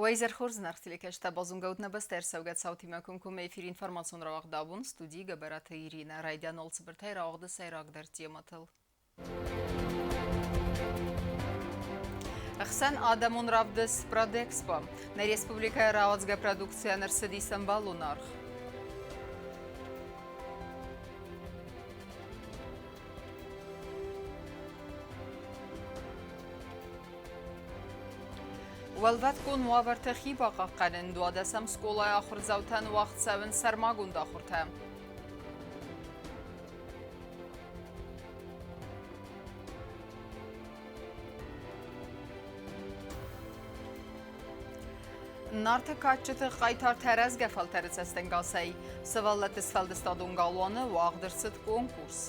Уӕ изӕр хорз, зынаргъ телекӕсджытӕ, базонгӕ нӕ бӕстӕ ӕрцӕугӕ цаутимӕ комкоммӕ эфиры информацион рауагъд абон студийы Гӕбӕраты Иринӕ. Райдиан цыбыртӕй рауагъды сӕйрагдӕр темӕтыл. Ӕхсӕн адӕмон равдыст Продэкспо. Нӕ республикӕйы рауадзгӕ продукцийӕн ӕрцыдис ӕмбӕлон аргъ. Уӕлвӕткон уавӕрты хи бахъахъхъӕнын 12-ӕм скъолайы ахуырдзаутӕн уагъд цӕуынц сӕрмагонд ахуыртӕ. Нарты кадджыты хъайтартӕ рӕзгӕ фӕлтӕры цӕстӕнгасӕй сывӕллӕтты сфӕлдыстадон галуаны уагъд ӕрцыд конкурс.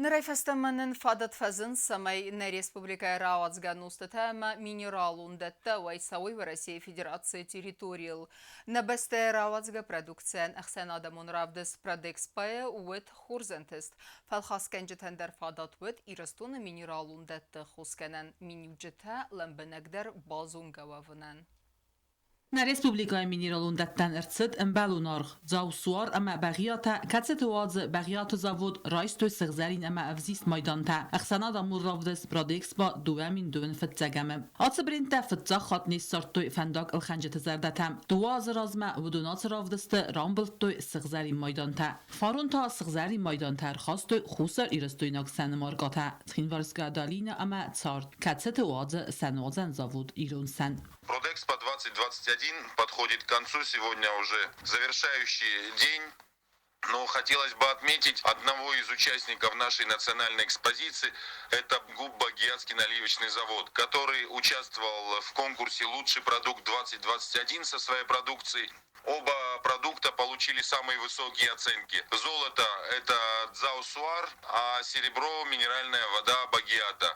Нырӕй фӕстӕмӕ нын фадат фӕзынд, цӕмӕй нӕ республикӕйы рауадзгӕ нозтытӕ ӕмӕ минералон дӕттӕ уӕй цӕуой Уӕрӕсейы Федерацийы территорийыл. Нӕ бӕстӕйы рауадзгӕ продукцийӕн ӕхсӕнадӕмон равдыст Продэкспо-йы уыд хорз ӕнтыст. Фӕлхасгӕнджытӕн дӕр фадат уыд Ирыстоны минералон дӕтты хосгӕнӕн миниуджытӕ лӕмбынӕгдӕр базонгӕ уӕвынӕн. Нӕ республикӕйы минералон дӕттӕн ӕрцыд ӕмбӕлон аргъ. Дзау-Суар ӕмӕ Бӕгъиатӕ, кӕцыты уадзы Бӕгъиаты завод, райстой сыгъзӕрин ӕмӕ ӕвзист майдантӕ. Ӕхсӕнадӕмон равдыст Продэкспо 2002 фыццӕгӕмы. Ацы брендтӕ фыццаг хатт не ссардтой фӕндаг ӕлхӕнджыты зӕрдӕтӕм. Дыууӕ азы размӕ уыдон ацы равдысты рамбылдтой сыгъзӕрин майдантӕ. Фарон та сыгъзӕрин майдантӕ ӕрхастой хуссарирыстойнаг сӕны маркӕтӕ Цхинвальская долина ӕмӕ Цард, кӕцыты уадзы сӕнуадзӕн завод Ирон сӕн. Продэкспо 2021 подходит к концу. Сегодня уже завершающий день. Но хотелось бы отметить одного из участников нашей национальной экспозиции. Это ГУП «Багиатский наливочный завод», который участвовал в конкурсе «Лучший продукт 2021» со своей продукцией. Оба продукта получили самые высокие оценки. Золото – это Дзаусуар, а серебро – минеральная вода Багиата.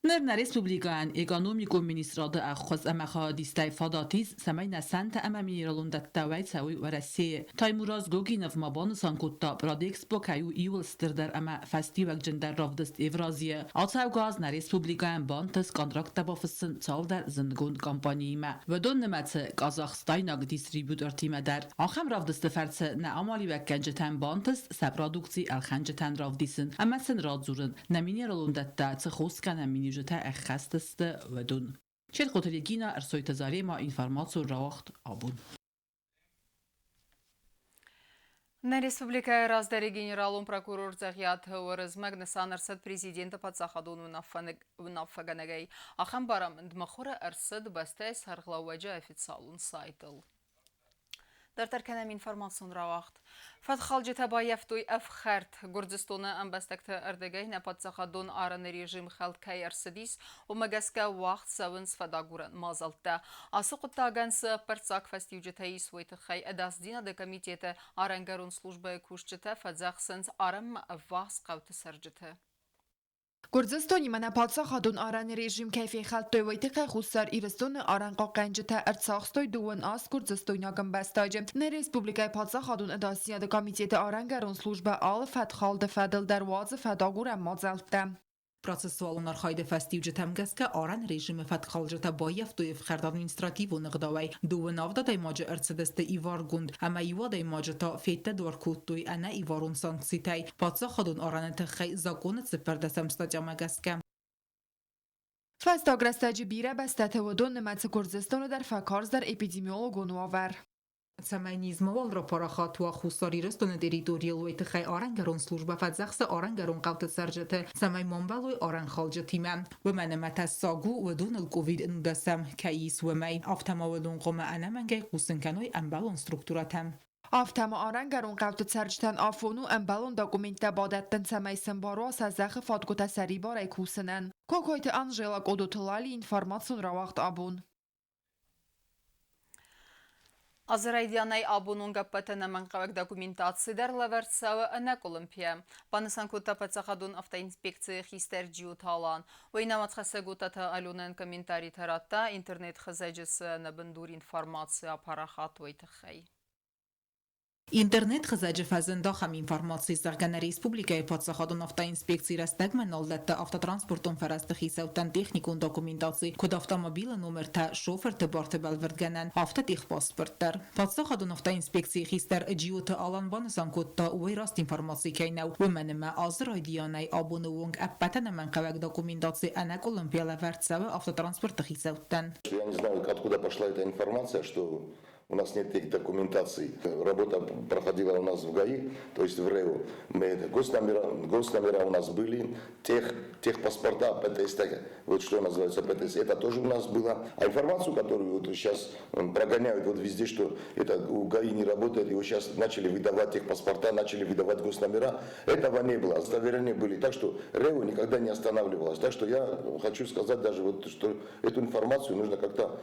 Ныр нӕ республикӕйӕн экономикон министрады ӕххуыс ӕмӕ хайадистӕй фадат ис, цӕмӕй нӕ сӕнтӕ ӕмӕ минералон дӕттӕ уӕй цӕуой Уӕрӕсейы. Таймураз Гогинов ма банысан кодта, Продэкспо кӕй у иууыл стырдӕр ӕмӕ фӕстиуӕгджындӕр равдыст Евразийы. Ацӕугӕ аз нӕ республикӕйӕн бантыст контракттӕ бафыссын цалдӕр зындгонд компаниимӕ. Уыдон нымӕцы казахстайнаг дистрибьютортимӕ дӕр. Ахӕм равдысты фӕрцы нӕ амалиуӕггӕнджытӕн бантыст сӕ продукци ӕлхӕнджытӕн равдисын ӕмӕ сын радзурын, нӕ минералон дӕттӕ цы хосгӕнӕн миниуджытӕ ӕххӕст сты, уыдон. Чертхъоты Регина, Ӕрсойты Зарема, информацион рауагъд абон. Нӕ республикӕйы раздӕры генералон прокурор Дзӕгъиаты Уырызмӕг нысан ӕрцыд президенты паддзахадон уынаффӕгӕнӕгӕй. Ахӕм барамынд мыхуыры ӕрцыд бӕстӕйы сӕргълӕууӕджы официалон сайтыл. Дарддӕр кӕнӕм информацион рауагъд. Фӕдхалджытӕ баййӕфтой ӕфхӕрд. Гуырдзыстоны ӕмбӕстӕгты ӕрдӕгӕй нӕ паддзахадон арӕны режим хӕлд кӕй ӕрцыдис, уымӕ гӕсгӕ уагъд цӕуынц фӕдагурӕн мадзӕлттӕ. Ацы хъуыддагӕн цы ӕппӕрццаг фӕстиуджытӕ ис, уый тыххӕй ӕдасдзинады комитеты арӕнгӕрон службӕйы кусджытӕ фӕдзӕхсынц арӕнмӕ ӕввахс хъӕуты цӕрджыты. Гуырдзыстонимӕ нӕ паддзахадон арӕны режим кӕй фехӕлдтой, уый тыххӕй Хуссар Ирыстоны арӕнхъахъхъӕнджытӕ ӕрцахстой дыууын аст гуырдзыстойнаг ӕмбӕстаджы. Нӕ республикӕйы паддзахадон ӕдасдзинады комитеты арӕнгӕрон службӕ алы фӕткхалды фӕдыл дӕр уадзы фӕдагурӕн мадзӕлттӕ. Процессуалон архайды фӕстиуджытӕм гӕсгӕ арӕн режимы фӕткхалджытӕ баййӕфтой ӕфхӕрд административон ӕгъдауӕй. Дыууын авд адӕймаджы ӕрцыдысты иваргонд ӕмӕ иу адӕймаджы та феддӕдуар кодтой ӕнӕ иварон санкцитӕй. Паддзахадон арӕны тыххӕй законы цыппӕрдӕсӕм статьямӕ гӕсгӕ. Фӕстаг рӕстӕджы бирӕ бӕстӕты уыдон нымӕцы Гуырдзыстоны дӕр фӕкарздӕр эпидемиологон уавӕр. Цӕмӕй низ мауал рапарахат уа Хуссар Ирыстоны территорийыл, уый тыххӕй арӕнгӕрон службӕ фӕдзӕхсы арӕнгӕрон хъӕуты цӕрджыты, цӕмӕй ма мбӕлой арӕнхалджытимӕ. Уымӕн ӕмӕ тӕссаг у, уыдоныл ковид ӕнудӕсӕм кӕй ис, уымӕй. Афтӕ ма уыдон хъуамӕ ӕнӕмӕнгӕй хъусын кӕной ӕмбӕлон структурӕтӕм. Афтӕ ма арӕнгӕрон хъӕуты цӕрджытӕн афон у ӕмбӕлон документтӕ бадӕттын, цӕмӕй сын бар уа сӕ зӕххы фадгуытӕ сӕрибарӕй кусынӕн. Кокойты Анжела, Къодоты Лали, информацион рауагъд абон. Азы райдианӕй абон онг ӕппӕт ӕнӕмӕнгхъӕуӕг документаци дӕр лӕвӕрд цӕуы ӕнӕкъуылымпыйӕ, банысан кодта паддзахадон автоинспекцийы хистӕр Джиоты Алан. Уый нымӕцхӕссӕг Отаты Аленӕн комментаритӕ радта, интернет-хызӕджы цы ӕнӕбындур информаци апарахат, уый тыххӕй. Интернет-хызӕджы фӕзынд ахӕм информаци, зӕгъгӕ, нӕ республикӕйы паддзахадон автоинспекци рӕстӕгмӕ нал дӕтты автотранспортон фӕрӕзты хицӕуттӕн техникон документаци, куыд автомобилы номертӕ, шофырты барты бӕлвырдгӕнӕн, афтӕ техпаспорт дӕр. Паддзахадон автоинспекцийы хистӕр Джиоты Алан банысан кодта, уый раст информаци кӕй нӕу, уымӕн ӕмӕ азы райдианӕй абоны онг ӕппӕт ӕнӕмӕнгхъӕуӕг документаци ӕнӕкъуылымпыйӕ лӕвӕрд цӕуы автотранспорты хицӕуттӕн. Я не знаю, откуда пошла эта информация, что у нас нет их документации. Работа проходила у нас в ГАИ, то есть в РЭУ. Мы, госномера у нас были, техпаспорта ПТС, вот что называется ПТС, это тоже у нас было. А информацию, которую вот сейчас прогоняют вот везде, что это у ГАИ не работает, и вот сейчас начали выдавать техпаспорта, начали выдавать госномера, этого не было. Удостоверения были. Так что РЭУ никогда не останавливалась. Так что я хочу сказать даже, вот, что эту информацию нужно как-то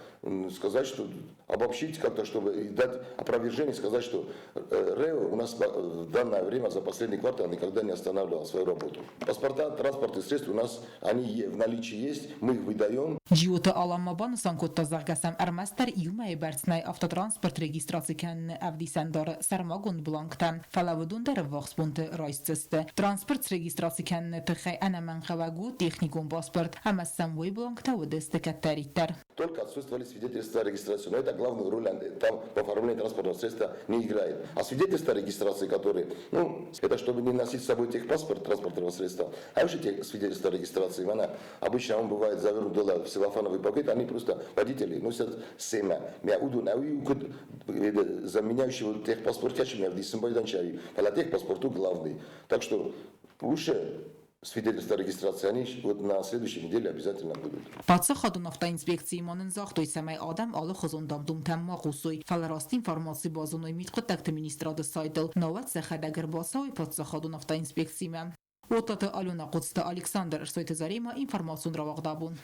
сказать, что обобщить как-то, чтобы дать опровержение, сказать, что РЭУ у нас в данное время за последний квартал никогда не останавливал свою работу. Паспорта, транспортные средства у нас, они в наличии есть, мы их выдаем. Джиоты Алан ма банысан кодта, зӕгъгӕ сӕм ӕрмӕстдӕр иу мӕйы бӕрц нӕй автотранспорт регистраци кӕныны ӕвдисӕндары сӕрмагонд бланктӕ, фӕлӕ уыдон дӕр ӕввахс бонты райсдзысты. Транспорт срегистраци кӕныны тыххӕй ӕнӕмӕнгхъӕуӕг у техникон паспорт ӕмӕ сӕм уый бланктӕ уыдысты кӕддӕриддӕр. Только отсутствовали свидетельства о регистрации. Но это главную роль там по оформлению транспортного средства не играет. А свидетельства о регистрации, которые, ну, это чтобы не носить с собой техпаспорт транспортного средства, а вообще те свидетельства о регистрации, она, обычно он бывает завернут в целлофановый пакет, они просто водители носят семя. Заменяющего техпаспорт, а техпаспорту главный. Так что лучше свидетельства о регистрации, они вот на следующей неделе обязательно будут. Паддзахадон автоинспекцийы ма нын загътой, цӕмӕй адӕм алыхуызон дам-думтӕм ма хъусой, фӕлӕ раст информаци базоной мидхъуыддӕгты министрады сайтыл, науӕд сӕхӕдӕг ӕрбацӕуой паддзахадон автоинспекцимӕ. Оттаты Алена, Хъоцты Александр, Ӕрсойты Заремӕ, информацион рауагъд абон.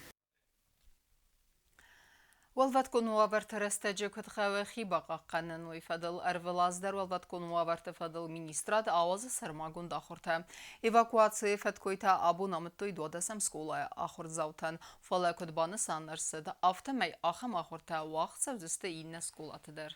Уӕлвӕткон уавӕрты рӕстӕджы куыд хъӕуы хи бахъахъхъӕнын, уый фӕдыл ӕрвылаз дӕр уӕлвӕткон уавӕрты фӕдыл министрад ауадзы сӕрмагонд ахуыртӕ. Эвакуацийы фӕткойтӕ абон амыдтой 12-ӕм скъолайы ахуырдзаутӕн, фӕлӕ куыд банысан ӕрцыд, афтӕмӕй ахӕм ахуыртӕ уагъд цӕудзысты иннӕ скъолаты дӕр.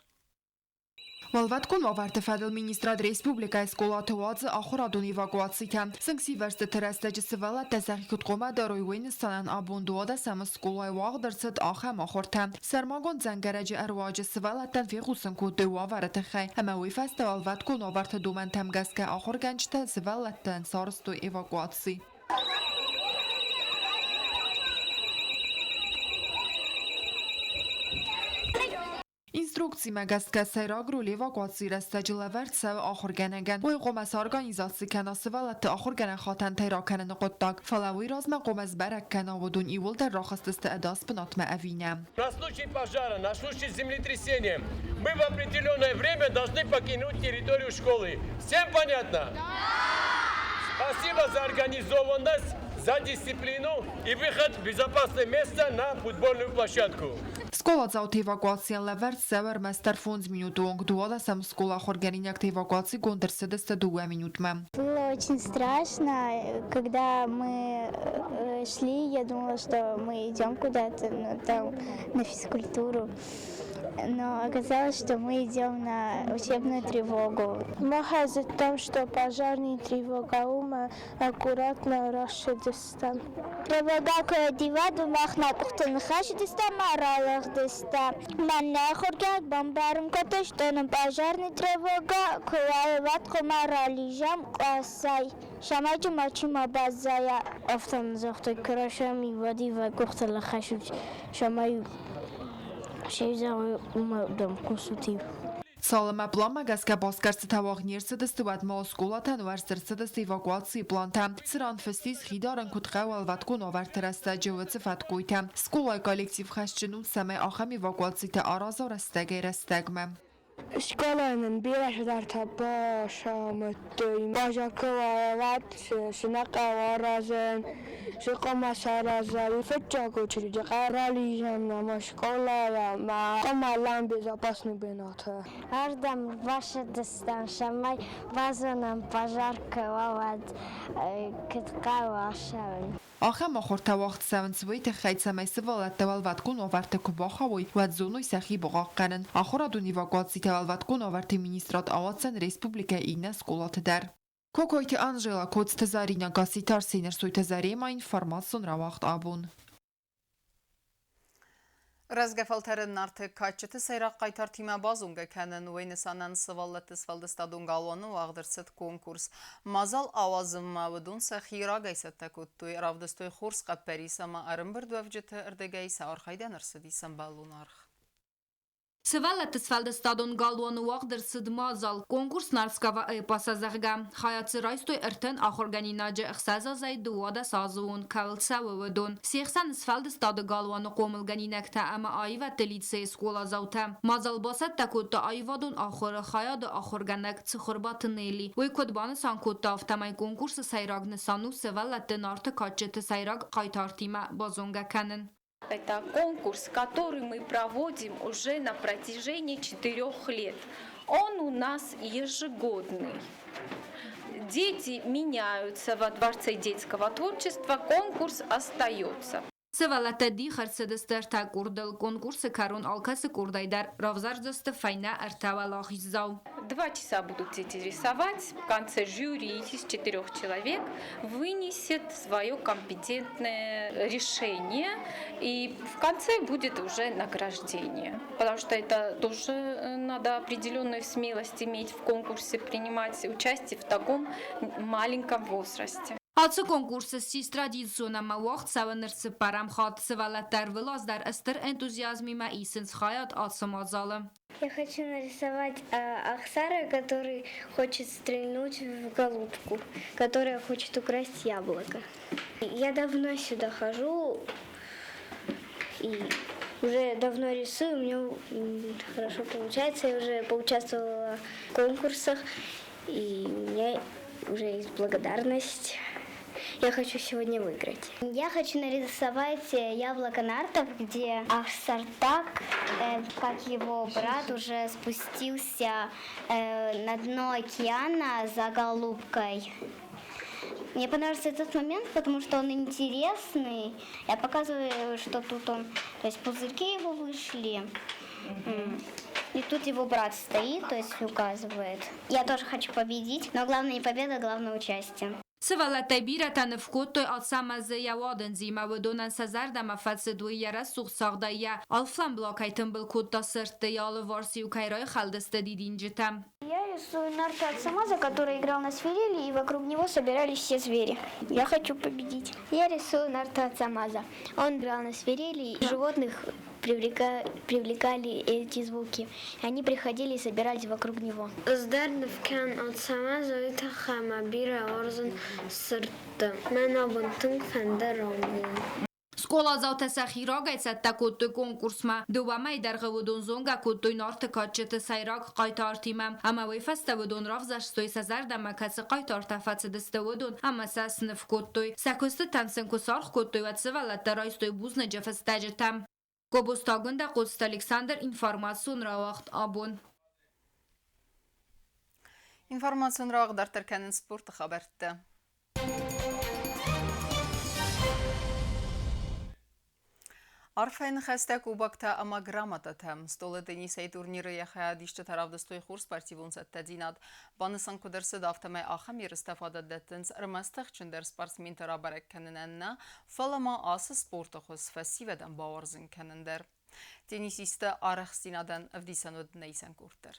Уӕлвӕткон уавӕрты фӕдыл министрад республикӕйы скъолаты уадзы ахуырадон эвакуацитӕ. Зынгсирвӕзтыты рӕстӕджы сывӕллӕттӕ сӕхи куыд хъуамӕ дарой, уый нысанӕн абон 12-ӕмы скъолайы уагъд ӕрцыд ахӕм ахуыртӕ. Сӕрмагонд дзӕнгӕрӕджы ӕруаджы сывӕллӕттӕн фехъусын кодтой уавӕры тыххӕй ӕмӕ уый фӕстӕ уӕлвӕткон уавӕрты домӕнтӕм гӕсгӕ ахуыргӕнджытӕ сывӕллӕттӕн сарӕзтой эвакуаци. Инструкцимӕ гӕсгӕ сӕйраг роль эвакуацийы рӕстӕджы лӕвӕрд цӕуы ахуыргӕнӕгӕн. Уый хъуамӕ сорганизаци кӕна сывӕллӕтты ахуыргӕнӕн хатӕнтӕй ракӕныны хъуыддаг. Фӕлӕ уый размӕ хъуамӕ сбӕрӕг кӕна, уыдон иууылдӕр рахызтысты ӕдас бынатмӕ ӕви нӕ. На случай пожара, на случай землетрясения мы в определенное время должны покинуть территорию школы. Всем понятно? Да! Спасибо за организованность, за дисциплину и выход в безопасное место на футбольную площадку. Скъоладзауты эвакуацийӕн лӕвӕрд цӕуы ӕрмӕстдӕр 5 минуты онг. 12-ӕм скъола ахуыргӕнинӕгты эвакуацигонд ӕрцыдысты 2 минутмӕ. Было очень страшно, когда мы шли, я думала, что мы идем куда-то, ну, там, на физкультуру. Но оказалось, что мы идем на учебную тревогу. Мах зыдтам, что пожарный тревога ума аккуратно ращыдыстам. Тревога куы ӕрдивад, мах нӕ къухты ныххӕцыдыстӕм, ралыгъдыстӕм. Мӕн нӕ ахуыргӕнӕг бамбарын кодта, что нын пожарный тревога куы уа, уӕд хъуамӕ ралидзӕм къласӕй, цӕмӕй мачи ма баззайа. Афтӕ нын загътой, куы рашӕм, ивад къухтыл ныххӕцут, цӕмӕй уымӕ хъусут. Цалынмӕ пъланмӕ гӕсгӕ басгӕрстытӕ уагъд не рцыдысты, уӕдмӕ скъолатӕн уӕрст ӕрцыдысты эвакуацийы плантӕ, цыран фыст ис хидарӕн куыд хъӕуы уӕлвӕткон уавӕрты рӕстӕджы уыцы фӕткойтӕ. Скъолайы коллектив хӕсджын у, цӕмӕй ахӕм эвакуацитӕ араза рӕстӕгӕй-рӕстӕгмӕ. Скъолайы нын бирӕ цыдӕртӕ бацамыдтой. Пожар куы уа, цы нӕ хъӕуы аразын, цы хъуамӕ саразай. Фыццаг очереди ралидзӕм ӕмӕ скъолайӕ ӕмӕ хъуамӕ лӕм безопасный бынаты. Ардӕм бацыдыстӕм, цӕмӕй базонӕм, пожар куы уа, уӕд куыд хъӕуы ацӕуын. Ахӕм ахуыртӕ уагъд цӕуынц уый тыххӕй, цӕмӕй сывӕллӕттӕ уӕлвӕткон уавӕрты куы бахауой, уӕд зоной сӕхи бахъахъхъӕнын. Ахуырадон эвакуацитӕ уӕлвӕткон уавӕрты министрад ауадздзӕн республикӕйы иннӕ скъолаты дӕр. Кокойты Анжела, Коцты Заринӕ, Гасситы Арсен, Ӕрсойты Заремӕ, информацион рауагъд абон. Рӕзгӕ фӕлтӕры Нарты кадджыты сӕйраг хъайтартимӕ базонгӕ кӕнын, уый нысанӕн сывӕллӕтты сфӕлдыстадон галуаны уагъд ӕрцыд конкурс. Мадзал ауадзынмӕ уыдон сӕхи рагӕй цӕттӕ кодтой, равдыстой хорз хъӕппӕрис ӕмӕ ӕрӕмбырдуӕвджыты ӕрдӕгӕй сӕ архайдӕн ӕрцыди ӕмбӕлон аргъ. Сывӕллӕтты сфӕлдыстадон галуаны уагъд ӕрцыд мадзал конкурс Нарского эпоса, зӕгъгӕ. Хайад дзы райстой ӕртӕн ахуыргӕнинаджы ӕхсӕз азӕй 12 азы онг кӕуыл цӕуы, уыдон. Се хсӕн сфӕлдыстады галуаны хъомылгӕнинӕгтӕ ӕмӕ аивӕдты лицейы скъоладзаутӕ. Мадзал бацӕттӕ кодта аивадон ахуыры хайады ахуыргӕнӕг Цыхуырбаты Нелли. Уый куыд банысан кодта, афтӕмӕй конкурсы сӕйраг нысан у сывӕллӕтты Нарты кадджыты сӕйраг хъайтартимӕ базонгӕ кӕнын. Это конкурс, который мы проводим уже на протяжении 4 лет. Он у нас ежегодный. Дети меняются во Дворце детского творчества, конкурс остается. Сывӕллӕттӕ дих ӕрцыдысты ӕртӕ къордыл. Конкурсы кӕрон алкӕцы къордӕй дӕр равзардзысты фӕйнӕ ӕртӕ уӕлахиздзау. 2 часа будут дети рисовать. В конце жюри из четырех человек вынесет свое компетентное решение. И в конце будет уже награждение. Потому что это тоже надо определенную смелость иметь в конкурсе, принимать участие в таком маленьком возрасте. Ацы конкурс ссис традицион ӕмӕ уагъд цӕуы ныр цыппӕрӕм хатт. Сывӕллӕттӕ ӕрвылаз дӕр стыр энтузиазмимӕ исынц хайад ацы мадзалы. Я хочу нарисовать Ахсара, который хочет стрельнуть в голубку, которая хочет украсть яблоко. Я давно сюда хожу и уже давно рисую, у меня хорошо получается. Я уже поучаствовала в конкурсах, и у меня уже есть благодарность. Я хочу сегодня выиграть. Я хочу нарисовать яблоко нартов, где Ахсартак, как его брат, уже спустился на дно океана за голубкой. Мне понравился этот момент, потому что он интересный. Я показываю, что тут он, то есть пузырьки его вышли. И тут его брат стоит, то есть указывает. Я тоже хочу победить, но главное не победа, главное участие. Сывӕллӕттӕй бирӕтӕ ныв кодтой Ацӕмӕзы йӕ уадындзимӕ, уыдонӕн сӕ зӕрдӕмӕ фӕцыд уый йӕ рӕсугъд цагъдӕй, йӕ алфӕмблакӕй тымбыл кодта сырдты, йӕ алыварс-иу кӕй райхӕлдысты дидинджытӕ. Я рисую нарта Ацамаза, который играл на свирели, и вокруг него собирались все звери. Я хочу победить. Я рисую нарта Ацамаза. Он играл на свирели, и животных привлекали эти звуки. Они приходили и собирались вокруг него. Ӕз дӕр ныв кӕнын Ацӕмӕзы, уый тыххӕй ӕмӕ бирӕ уарзын сырдты. Мӕн абон тынг фӕнды рамбулын. Скъоладзаутӕ сӕхи рагӕй цӕттӕ кодтой конкурсмӕ. Дыууӕ мӕйы дӕргъы уыдон зонгӕ кодтой Нарты кадджыты сӕйраг хъайтартимӕ. Ӕмӕ уый фӕстӕ уыдон равзӕрстой сӕ зӕрдӕмӕ кӕцы хъайтартӕ фӕцыдысты, уыдон ӕмӕ сӕ сныв кодтой. Сӕ куыстытӕн сын куы саргъ кодтой, уӕд сывӕллӕттӕ райстой бузныджы фыстӕджытӕ. Гобозты Агуындӕ, Хъоцыты Александр, информацион рауагъд абон. Информацион рауагъд дарддӕр кӕнынц спорты хабӕрттӕ. Арфӕйы ныхӕстӕ, кубоктӕ ӕмӕ грамотатӕ. Стъолы теннисӕй турниры йӕ хайадисджытӕ равдыстой хорз спортивон цӕттӕдзинад. Банысан куыд ӕрцыд, афтӕмӕй ахӕм ерыстӕ фадат дӕттынц ӕрмӕст тыхджындӕр спортсменты рабӕрӕг кӕнынӕн нӕ, фӕлӕ ма ацы спорты хуыз фӕсивӕдӕн бауарзын кӕнын дӕр. Теннисисты арӕхстдзинадӕн ӕвдисӕн уыд нӕ исӕн къорд дӕр.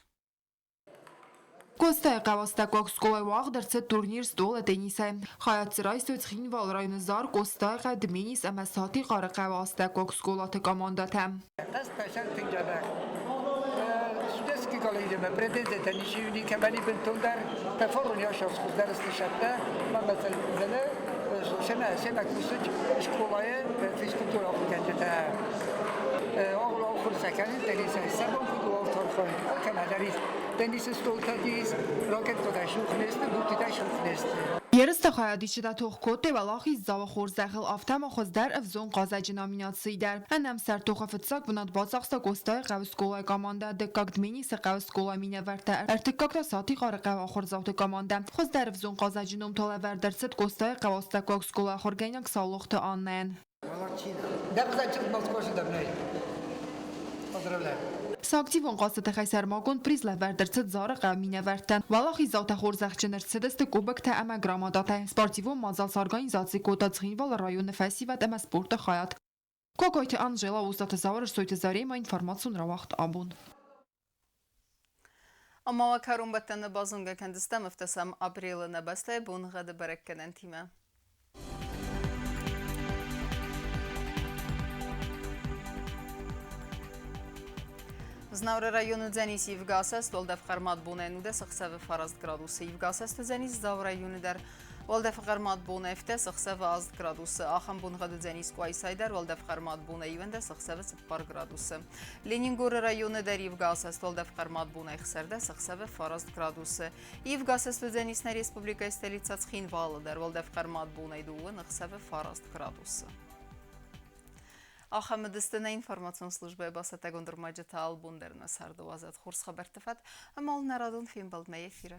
Къостайыхъӕуы астӕуккаг скъолайы уагъд ӕрцыд турнир стъолы теннисӕй. Хайад дзы райстой Цхинвалы районы Зар, Къостайыхъӕу, Дменис ӕмӕ Сатихъары хъӕуы астӕуккаг скъолаты командӕтӕ. Ерысты хайадисджытӕ тох кодтой уӕлахиздзауы хорзӕхыл, афтӕ ма хуыздӕр ӕвзонг хъазӕджы номинацийы дӕр. Ӕнӕмсӕр тохы фыццаг бынат бацахста Къостайыхъӕуы скъолайы командӕ, дыккаг Дменисы хъӕуы скъолайы минӕвӕрттӕ, ӕртыккаг та Сатихъары хъӕуы ахуырдзауты командӕ. Хуыздӕр ӕвзонг хъазӕджы ном та лӕвӕрд ӕрцыд Къостайыхъӕуы астӕуккаг скъолайы ахуыргӕнинаг Саулохты Аннӕйӕн. Сӕ активон хъазты тыххӕй сӕрмагонд приз лӕвӕрд ӕрцыд Зары хъӕуы минӕвӕрттӕн. Уӕлахиздзаутӕ хорзӕхджын ӕрцыдысты кубоктӕ ӕмӕ грамотатӕй. Спортивон мадзал сорганизаци кодта Цхинвалы районы фӕсивӕд ӕмӕ спорты хайад. Кокойты Анжела, Устаты Зауыр, Сойты Заремӕ информацион рауагъд абон. Ӕмӕ уӕ кӕронбӕттӕны базонгӕ кӕндзыстӕм ӕвдӕсӕм апрелы нӕ бӕстӕйы боныгъӕды бӕрӕггӕнӕнтимӕ. Знауыры районы уыдзӕнис ивгӕсӕст, уӕлдӕф хъӕрмад бонӕй 19 ӕхсӕвы 9 градусы. Ивгӕсӕст уыдзӕнис Дзауы районы дӕр. Уӕлдӕфы хъӕрмад бонӕй 17 ӕхсӕвы 8 градусы. Ахӕм боныгъӕд уыдзӕнис Къуайсайы дӕр, уӕлдӕф хъӕрмад бонӕй 11 ӕхсӕвы 4 градусы. Ленингоры районы дӕр ивгӕсӕст уӕлдӕф хъӕрмад бонӕй 16 ӕхсӕвы 9 градусы. Ивгӕсӕст уыдзӕнис нӕ республикӕйы столицӕ Цхинвалы дӕр, уӕлдӕф хъӕрмад бонӕй 2 ӕхсӕвы 9 градусы. Ахӕм уыдысты нӕ информацион службӕйы бацӕттӕгонд ӕрмӕджытӕ албон дӕр нӕ царды уадзӕд хорз хабӕртты фӕд ӕмӕ нӕ радон фембӕлдмӕ эфиры.